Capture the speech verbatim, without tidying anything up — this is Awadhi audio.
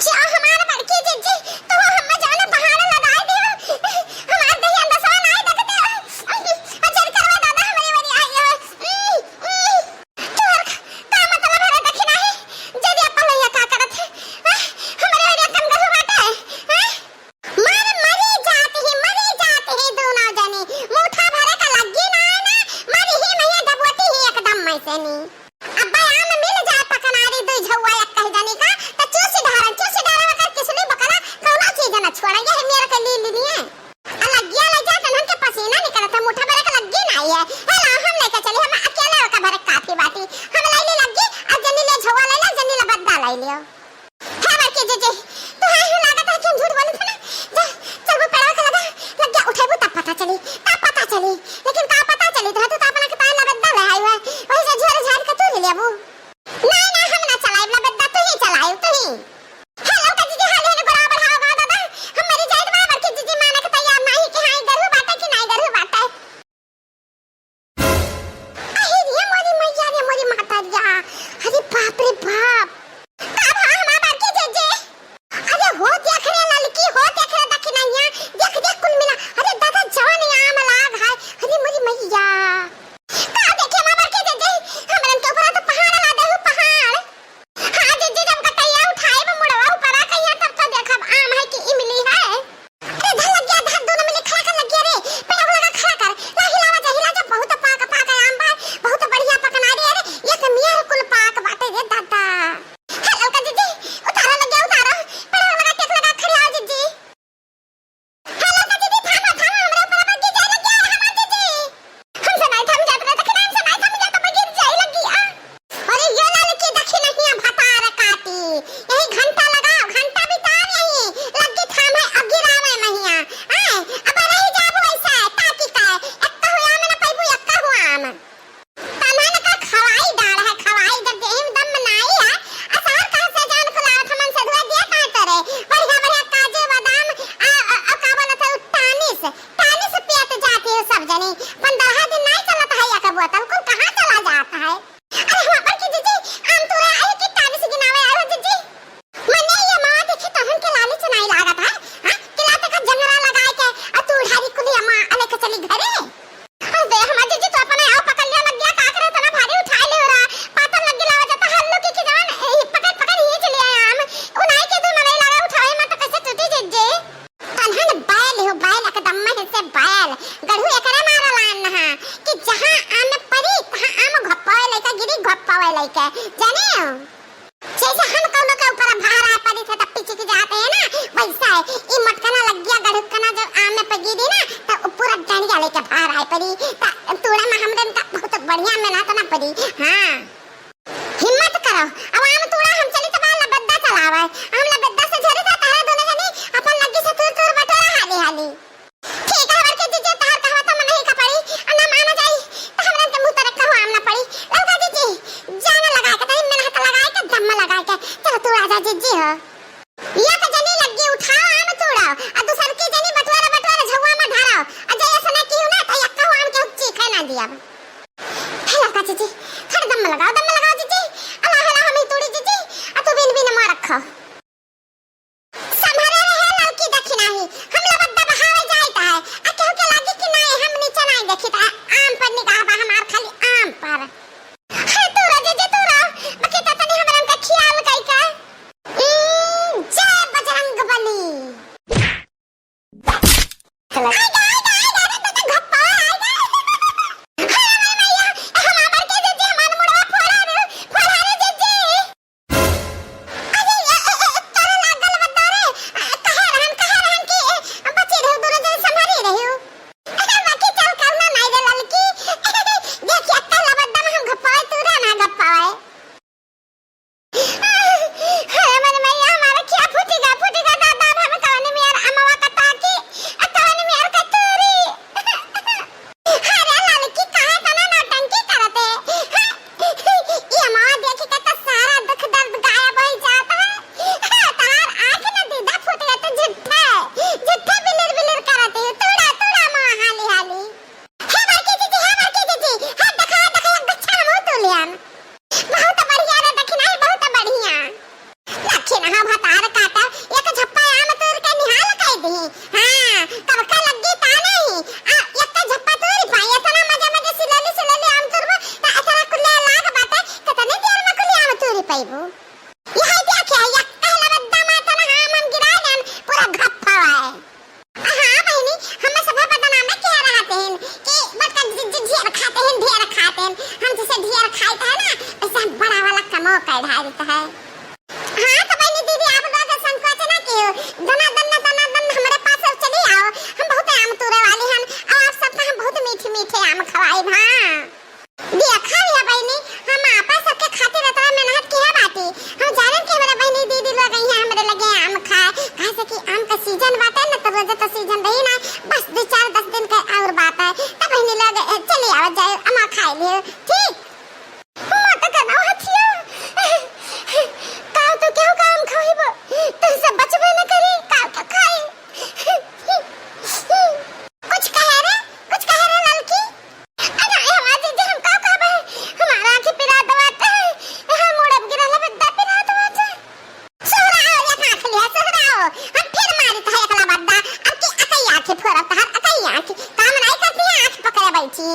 जा हमार बड़की जिज्जी, तो हम जाने पहाड़ लदाई दियो। हमार दहिया दसवा नाई देखते। अचर करवा दादा हमरे वरी आई हो। तोर का मतलब है दखिना है? जदि अपन लइया का करत है? हैं? हमरे वरी कम गहू बाटे है? हैं? मर मरी जात ही, मरी जात ही दूनो जनी। मुठा भरे का लग्गी ना है ना, मरी ही नहीं है, डबोटी ही एकदम मैं से नी। अब्बा आम मिल जाए पकनारी दुई झौआ एक कह जनी का, त चूस डारन, चूस डारन ओकर किसनी बकला, कौनो चीज न छोड़े, यह मेरे के ली ली है। आ लग्गिया ले जा, तनहन के पसीना निकलत है, मुठा भरे के लग्गी ना आई है। हेला, हम लेके चली, हम अकेले ओकर भरे काफी बाटी। हम लाई ले लग्गी, आ जनी ले झौआ ले ला, जनी ले बद्दा लाई लियो। हे बड़की जिज्जी, तोहार ही लागत है कि हम झूठ बोलत है ना? जा, चलबू पेड़वा के लगा, लग्गिया उठेबू तब पता चली, तब पता चली। लेकिन का पता चली? तो तू तो अपना के तान लबेद्दा ले आई है, वही से झोर झाड़ के तू ले लेबू। नहीं, नहीं, हम ना चलाइब लबेद्दा, तू ही चलाइब, तू ही। हे ललका जिज्जी, हाली हाली गोड़वा बढ़ावा दादा, हम मरी जाइत बा, बड़की जिज्जी माने के तैयार नाही कि हाँ, ई गरहू बाटे कि नाही गरहू बाटे। अरे रे मोरी मैया रे मोरी माता रे, अरे बाप रे बाप। का भा हमार बड़की जिज्जी? अरे हो देख रे ललकी, हो देख रे दखिनहिया, देख देख कुल मिला। अरे दादा जवन आम लाग है, अरे मोरी मैया। का देखे हमार बड़की जिज्जी, हमरन के ऊपर तो पहाड़ ला देहु पहाड़। हाँ जिज्जी, जब गटैया उठाइब मुड़वा ऊपरा कहिया तब तो देखब आम है कि इमली है। अरे धर लग्गिया, धर दोनों मिली खड़ा कर लग्गिया रे, पेड़वा लगा खड़ा कर, ला हिलावा जा, हिला जा, बहुत पाक पाक आम बा, बहुत बढ़िया पकना रे, अरे एक मियर कुल पाक बाटे रे दादा। हे ललका जिज्जी, उतारा लग्गिया, उतारा, पेड़वा लगा टेक लगा खड़ी आओ जिज्जी। हे ललका जिज्जी, थामा, थामा, हमरे ऊपर बग्गी जाए लग्गिया, हमार जिज्जी। हमसे नाई थम जात रहे, दखिना हमसे नाई थम जात, बग्गी जाए लग्गिया। अरे यो ललकी दखिनहिया भतार काटी, यही घंटा लगाओ, घंटा बिताओ यही, लग्गी थाम है, अगिरावे महिया। आए, अब रही जाबू ऐसा, ताकि का, एक्का हुआ में ना पैबू, एक्का हुआ में। तनन का खवाई डाल है, खवाई जब देही में दम नाई है, असार कहाँ से जान खुलावत हमन से धुआ दिया कहाँ तोरे? बढ़िया बढ़िया काजू बादाम, आ, आ, आ, का बोलत है, उ टानिस, टानिस पियत जाती हो सब जनी। पंद्रह दिन नाई चलत है एक बोतल, कुल कहाँ चला जात है? अरे हमार बड़की जिज्जी, आम तोड़े आए कि टानिस गिनावे आए हो जिज्जी? मने ये माँ देखी तोहन के लालच नाई लागत है, हाँ? किला तक जंगरा लगाए के, आ तू उधारी कुली अम्मा लेके चली घरे। अरे हमार जिज्जी, तू अपने आप पकड़ लिया, लग्गिया का करे, इतना भारी उठाए ले रहा, पातन लग्गी लावा जाता, हल्लू की, की जवान, ए, पकड़, पकड़, ये चली आया आम, उनाई के तू मरे लगा उठावे मत, कैसे टूटी जिज्जी? तनहन बैल हो, बैल, एकदम में हिस्से बैल, गढ़ू एकरे मारा लान नहा, कि जहाँ आम परी, तहाँ आम घप्पावे लइका, गिरी घप्पावे लइका, जाने हो? जैसे हम कौनो के ऊपर भार आए पड़ी थे, तब पिचिक जाते हैं ना, वैसा है। ई मटकना लग्गिया गढ़ुकना जब आम में पगी दी ना, तब उ पूरा डंडिया लेके भार आए पड़ी। त तूड़ा में हमरन का बहुत बढ़िया मेहनत ना पड़ी। हाँ, हिम्मत करो, अब आम तूड़ा हम चली तब लबद्दा चलावे। हम लबद्दा से झरे था, तारा दोनों जनी अपन लग्गी से तूर तूर बटोरा हाली हाली। ठीक है, बड़की जिज्जी, तहार कहवा तो मनही का पड़ी, आ ना माना जाई, तो हमरन के मुंह तरफ कहवा आम ना पड़ी। ललका जिज्जी, जान लगा के, तनी मेहनत लगा के, दम लगा के, चलो तू आजा जिज्जी हो। या तो जनी लग्गी उठाओ, आम तोड़ो, आ दूसर की जनी बटवारा, बटवारा झुआ में ढारो, आ जय ऐसा ना की ना, तो यक्का आम के चीखे ना दिया। हे ललका जिज्जी, थोड़ा दम लगाओ, दम लगाओ जिज्जी, अल्लाह, अल्लाह, हम ही तोड़ी जिज्जी, आ तू बिन बिन मार रखो। संभरे रहे ललकी दखिनाही, हम लबद्दा बहावे जाइत है, आ केहू के लागी कि नाई, हम नीचे नाई देखित है, आम पर निगाह बा हमार, खाली आम पर। हे तू रो जिज्जी, तू रो, बाकी त तनी हमरन के खियाल कई का। उम्म, जय बजरंग बली। चला। आइगा, आइगा, आइगा, रे, तो घप्पा, आइगा। हे हमार मैया, हम आमर के जिज्जी, हमार मुड़वा फोड़ा रे, फोड़ा रे जिज्जी। अरे, ए, ए, ए, तोरे लागल बता रे, आ, कहाँ रहन, कहाँ रहन कि, ए, बची रहो, दोनों जन संभारी रहो। बाकी चल करना नहीं रे ललकी। देख, एक्का लबद्दा में हम घप्पावे, तू रह ना घप्पावे। अरे मन मैया, हमारा क्या फूटेगा, फूटेगा दादा, अब हम कवनी में यार अमवा का ताकी, आ कवनी में यार का तू तो सीजन रही ना, बस दो चार दस दिन के और बात है, तब बहिनी लगे चली आवा जाए, अमा खाए लिए, ठीक? मत करना हथिया, काव तो केहू काम खाइब, तुमसे बचबे न करी, काव के खाई। कुछ कहे रे, कुछ कहे रे ललकी। अरे, ए हमार जीजी, हम का कहबे? हमार आँखी पिरात बाटे। हम मुड़ब गिरल बद्दा पिरात बाटे। सुहराओ, एक आँख लिया, सुहराओ। हम फिर मारी तो है एकला बद्दा। अब की अकई आँखी फोड़ब तहार, अकई आँखी। काम नाई करती है, आँख पकड़े बैठी।